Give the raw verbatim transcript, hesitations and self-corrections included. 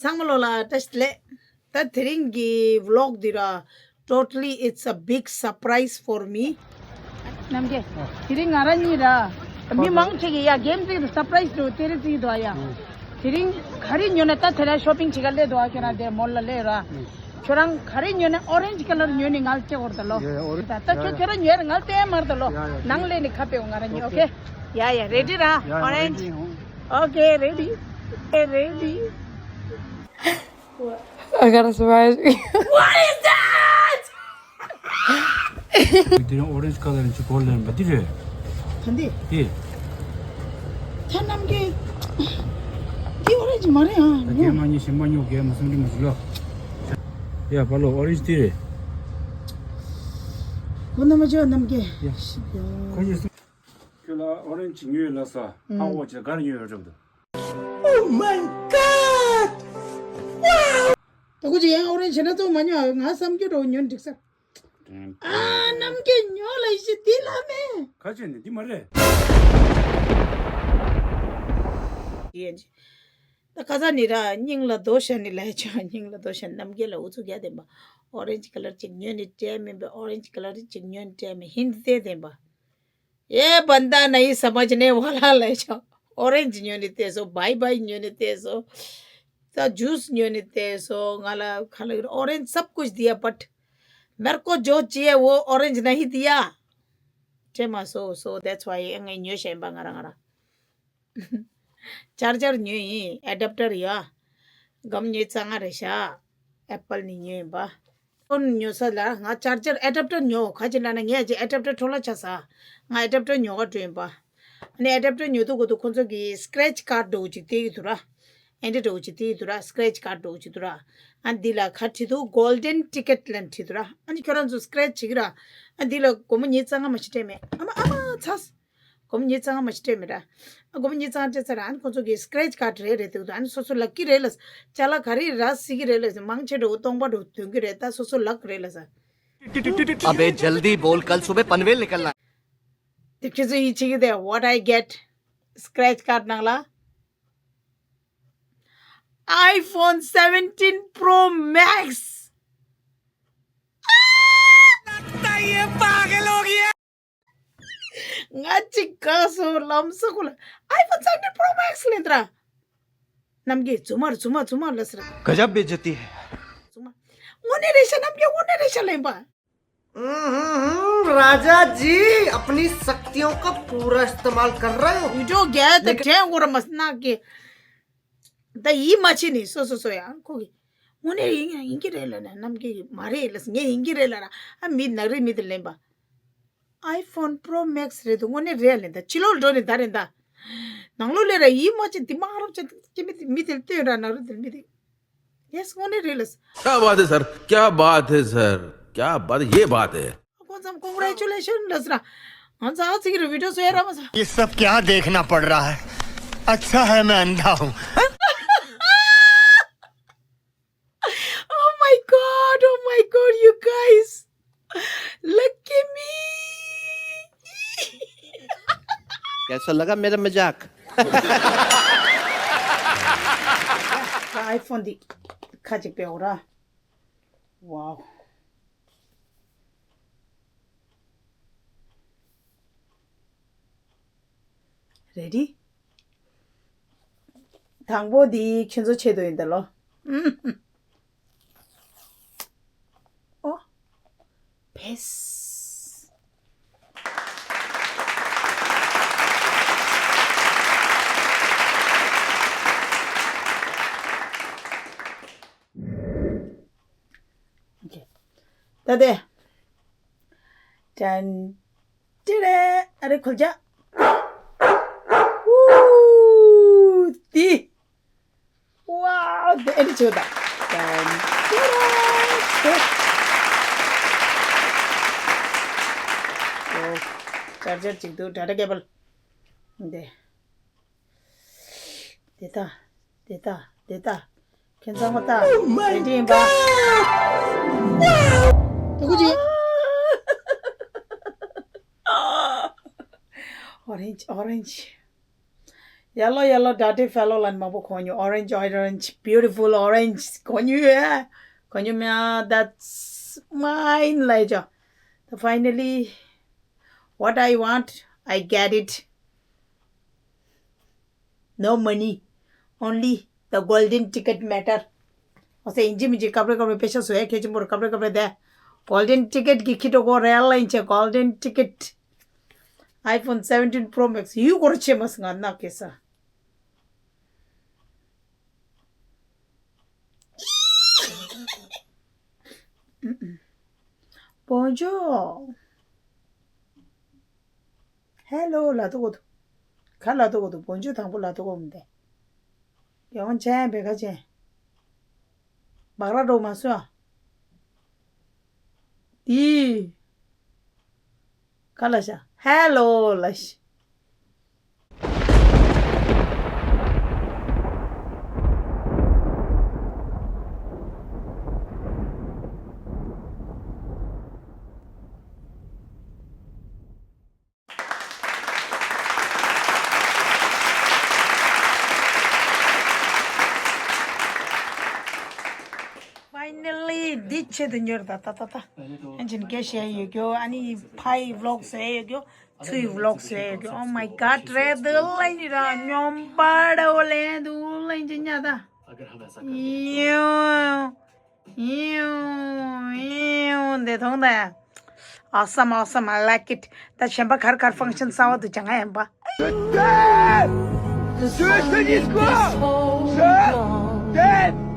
ཚང་མ་ལོ་ལ་བཀྲ་ཤིས་བདེ་ལེགས། ད་དེ་རིང་གི་vlog འདི་ར། Totally, it's a big surprise for me. རྣམ་རྒྱལ། དེ་རིང་ང་རང་གཉིས་ར། མི་མང་ཆེ་གི་ཡ་གེམ་ཙིག་ཏུ་སར་པ་རའི་སི་འདུག་སྟེ་རེ་ཙིག་འདུག་ཡ། དེ་རིང་ག་རེ་ཉོ་ན་ད་དེ་ར་ཤོ་པིང་བྱེད་ག་སླེབས་འདུག་ཁྱོད་རང་དེ་མོལ་ལ་སླེབས་ར། ཁྱོད་རང་ག་རེ་ཉོ་ན་ཨོ་རེན་ཇི་ཁ་ལར་ཉོ་ནི་ང་ལ་སྐྱེ་བོར་ད་ལོ། ཡ་ཡ་ཨོ་རེན་ད་ད་ཡ་ཁྱོད་ཡ་ཁྱོད་རང་ཉོས་ར་ང་ལ་བསྟན་མར་ད་ལོ། ཡ་ཡ་ནང་ལས་ནི་ཁ་པེའོ་ང་རང་ཉོ། ཨོ་ཁེ། ཡ་ཡ་རེ་ཌི་ར། ཡ་ཡ་ཨོ་རེན་ཇི། ཨོ་ཁེ་རེ་ཌི། ཨེ་རེ་ཌི། I gotta surprise you. What is that? འདི་རང་ཨོ་རེན་ཇི་ཁ་ལར་ཅིག་གོ་ལེན་པ་འདི་རེད། ག་འདི། འདི། ད་རྣམ་རྒྱལ། འདི་ཨོ་རེན་ཇི་མ་རེད་ཨ། རྒན་མ་ཉེས་གཞན་མ་ཉོ། རྒན་མ་སེམས་ཁྲལ་མ་བྱེད་ལོ། ཡ་ཕ་ལོ་ཨོ་རེན་ཇི་འདི་རེད། གོ་ན་མ་བྱོས་རྣམ་རྒྱལ། ཡ། ཁོ་ཡི་སུ། ཁྱོད་ལ་ཨོ་རེན་ཇི་ཉོས་ལ་ས། ཧ་གོ་ཅེ་གར་ཉོས་ཡོད་རབ་ཏུ། Oh my God! Wow! ད་ཁོ་ཅི་ཡང་ཨོ་རེན་ཇི་ན་ཚོ་མ་ཉོ་ང་བསམ་རྒྱུ་རོ་ཉོན་འགྲིག་ས། ཨ་རྣམ་རྒྱལ་ཉོ་ལ་ཤི་འདི་ལ་མེ། ཁ་ཆེ་ནི་འདི་མ་རེད། ཡེ་ད་ཁ་ས་ནི་ར་སྙིང་ལ་རྡོ་ཤ་ནི་ལ་ཆ་སྙིང་ལ་རྡོ་ཤ་རྣམ་རྒྱལ་ལ་ཨུ་ཚུགས་རྒྱག་དེ་མ། ཨོ་རེན་ཇི་ཁ་ལར་ཅིག་ཉོས་ནི་སྤྲད་མིན་པ། ཨོ་རེན་ཇི་ཁ་ལར་ཅིག་ཉོས་ནི་སྤྲད་མིན་ཧིན་དེ་དེ་མ། ये बंदा नहीं समझने वाला ले जाओ। ऑरेंज न्योने तेसो, बाय बाय न्योने तेसो, ता जूस न्योने तेसो, ngala khala ऑरेंज सब कुछ दिया, but मेरे को जो चाहिए वो ऑरेंज नहीं दिया। Tema so so that's why ngai nyo shen ba ngara ngara. Charger ཉོས་ཡིན། ཨེ་ཌབ་ཊར་ཡོད། སྒམ་ཉོས་རྩ་ང་རེད་ཤག་ཨེ་པལ་ནས་ཉོས་ཡིན་པ། ཕོན་ཉོ་ས་ལ་ང་ཅར་ཇར་ཨེ་ཌབ་ཊར་ཉོ་ག་ཅི་ལ་ན་ངས་ཅི་ཨེ་ཌབ་ཊར་འཕྲོ་བརླག་ཆགས་ས། ང་ཨེ་ཌབ་ཊར་ཉོ་ག་འགྲོ་ཡིན་པ། ཨ་ནི་ཨེ་ཌབ་ཊར་ཉོ་དུས་གོ་དུས་ཁོ་ཚོ་གི་སི་ཀེ་རེ་ཆི་ཀར་འདྲ་བོ་ཅིག་སྟེར་གི་འདུག་ར། ཨེ་འདྲ་འདྲ་བོ་ཅིག་སྟེར་གི་འདུག་ར། སི་ཀེ་རེ་ཆི་ཀར་འདྲ་བོ་ཅིག་འདུག་ར། ཨ་འདི་ལ་ག་བྲིས་འདུག་གོལ་ཌན་ཊི་ཀེ་ཊི་ལབ་བྲིས་འདུག་ར། ཨ་ནི་ཁྱོད་རང་ཚོ་སི་ཀེ་རེ་ཆི་བྱེད་ཀྱི་ར། ཨ་འདི་ལ་སྒོར་མོ་ཉིས་རྩ་ལྔ་མ་ཞིག་སྤྲད་མེད། ཨ་མ་ཨ་མ་ཚ། སྒོར་མོ་ཉིས་རྩ་ལྔ་མ་ཞིག་སྤྲད་མེད་ར། ཨ་སྒོར་མོ་ཉིས་རྩ་ལྔ་སྤྲད་ཚར་ར། ཨ་ནི་ཁོ་ཚོ་གི་སི་ཀེ་རེ་ཆི་ཀར་ཌི་རེད་རེད་འདུག་ཨ་ནི་སོ་སོ་ལག་གི་རེད་ལ། ཅ་ལག་ག་རེ་རག་སྲིད་ཀྱི་རེད་ལ། མང་ཆེ་འགྲོ་སྟོང་པ་འགྲོ་འདོན་གྱི་རེད། ད་སོ་སོ་ལག་རེད་ལ་ས། अबे जल्दी बोल, कल सुबह पनवेल निकलना है। དེ་ཁྱེད་ཚོ་ཡིད་ཆེས་ཀྱི་དེ། What I get? སི་ཀེ་རེ་ཆི་ཀར་ཌི་ནང་ལ་iPhone seventeen Pro Max. ང་གཅིག་དགའ་སོང་། ལམ་སང་ཁོ་ལ་iPhone seventeen Pro Max ལེན་དྲ། རྣམ་རྒྱལ་རྫུན་མ་རེད། རྫུན་མ་རྫུན་མ་ལབ་ཟེར། गजब बेइज्जती है। རྫུན་མ། དངོས་གནས་རེད་ཤག་རྣམ་རྒྱལ་དངོས་གནས་རེད་ཤག་ལེན་པ། हम्म, राजा जी, अपनी शक्तियों का पूरा इस्तेमाल कर रहे हो। You don't get the लेकिन damn what I must not get. ད་ཡིད་མ་ཆེས་ནས་སོ་སོ་སོ་ཡང་ཁོ་གི་དངོས་གནས་ཡིན་ཡིན་གྱི་རེད་ལབ་ན། རྣམ་རྒྱལ་གྱིས་མ་རེད་ལབ་སོང་། ངས་ཡིན་གྱི་རེད་ལབ་ན། ཨ་མི་ནག་རིགས་མི་དེ་ལེན་པ། iPhone Pro Max རེད་འདུག་དངོས་གནས་རེད་ལབ་ན། ད་ཕྱི་ལོགས་འགྲོ་ནས་ད་རེད་ད། ནང་ལོགས་ལས་ར་ཡིད་མ་ཆེས་དེ་མ་རབས་ཆེ་ཀྱི་མི་དེ་མི་དེ་ལ་སྟོན་ར། ནག་རིགས་དེ་མི་དེ། Yes དངོས་གནས་རེད་ལབ་སོང་། क्या बात है सर, क्या बात है सर, क्या बात, ये बात है। ཁོང་ཚང་congratulation ལབ་སོང་། ང་ཚོ་ཨ་ཙི་གི་རུ་video བཟོ་ཡ་ར་མ་ཟ། ये सब क्या देखना पड़ रहा है? अच्छा है मैं अंधा हूँ। Oh my God, oh my God, you guys. Lucky me. कैसा लगा मेरा मजाक? iPhone འདི་ཁ་ཅིག་པའོ་ར། Wow. Ready? དང་པོ་འདི་ཁྱོད་ཚོ་ཆེད་དུ་ཡིན་ད་ལོ། ཨོ། ཕེས། Okay. ད་དེ། ཅན། ཏི་རེ། ཨ་རེ་ཁོལ་ཅ། ཨུ། དི། ཝའོ། དེ་ཨེ་འདྲ་བྱོས་ད། ཅན། ཏི་རེ། དེ། ཨོ། ཅར་ཇར་གཅིག་འདུག་ཌ་ཊ་ཀེ་བལ། འདི། དེ་ད། དེ་ད། དེ་ད། ཁྱེད་ཚང་མ་ད། Oh my རེ་ཌི་ཡིན་པ། God! དེ་ཀུ་ཅི། Orange, orange. Yellow, yellow, dirty fellow ལན་མང་པོ་གོ་མྱོང་། Orange, orange, beautiful orange གོ་མྱོང་ཡོད། གོ་མྱོང་མེད། That's mine ལ་ཅོ། Finally, what I want, I get it. No money, only the golden ticket matter. ཨོ་སེ་ཨིན་ཇི་མིན་ཇི་སྐབས་རེ་སྐབས་རེ་པེ་ཤ་བཟོ་ཡ་གལ་ཆེན་པོ་རེད། སྐབས་རེ་སྐབས་རེ་དེ་Golden ticket གི་ཁྱི་ཏོ་གོ་རེ་ལ་ཨིན་ཆེ། Golden ticket, iPhone seventeen Pro Max ཡུ་གོར་ཆེ་མ་སི་ང་ན་ཀེ་ས། Bonjour. Hello ལ་ཏོ་གོ་ཏོ། ག་ལ་ཏོ་གོ་ཏོ། Bonjour དང་པོ་ལ་ཏོ་གོ་མི་དེ། ཡང་ཆེན་བེ་ག་ཆེན། བག་ར་འགྲོ་མ་སོང་ཨ། དེ། ག་ལ་ཤ། Hello ལ་ཤ། Finally འདི་ཆེད་དུ་ཉོར་ད་ད་ད་ད། ཨན་ཅིན་སྐད་བཤད་ཡོད་རྒྱུ། ཨ་ནི་ཕའི་vlog བཟོས་ཡོད་རྒྱུ། ཚུའི་vlog བཟོས་ཡོད་རྒྱུ། Oh my god རེད། འདི་ལ་ནི་ར་སྙོམས་པ་འདྲ་བོ་ལེན་འདུག་ལ་ཨན་ཅིན་ཉ་ད། ཡོ། ཡོ། ཡོ། འདི་མཐོང་ད། Awesome, awesome, I like it. ད་གཞན་པ་གར་གར་function གསར་བ་འདུག་ཅང་ཨེམ་པ། Je suis quoi? Je t'aime.